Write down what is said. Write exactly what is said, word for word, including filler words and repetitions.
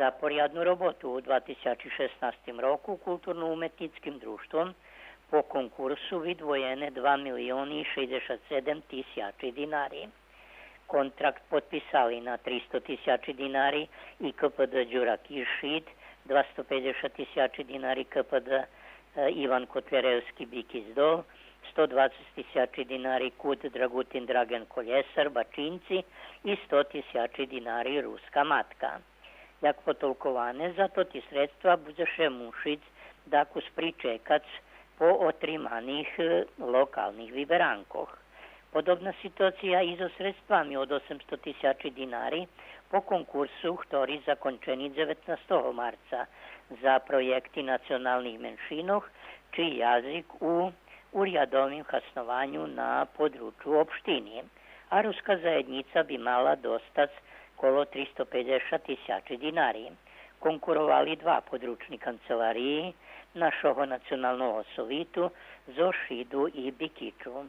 За порядну роботу у два тисячи шеснастим року културно-уметнїцким дружтвом по конкурсу видвоєне два милиони шейдзешат седем тисячи динари. Контракт подписали на тристо тисячи динари и К П Д Дюра Киршид, двасто пейдзешат тисячи динари К П Д, е, Иван Котляревски Бикис Дол, сто двацец тисячи динари КУД Драгутин Драген Колєсар Бачинци и сто тисячи динари Руска матка. Як потолковане, за тоти средства будзе ше мушиц дакус причекац по отриманих, е, локалних виберанкох. Подобна ситуация и зоз средствами од осемсто тисячи динари по конкурсу хтори закончени дзеветнастого марца за проєкти националних меншинох чи язик у урядовим хаснованю на подручу општини. А Руска заєднїца би мала достац коло тристо пейдзешат тисячи динари. Конкуровали два подручни канцелариї нашого Националного совиту зоз Шиду и Бикичу.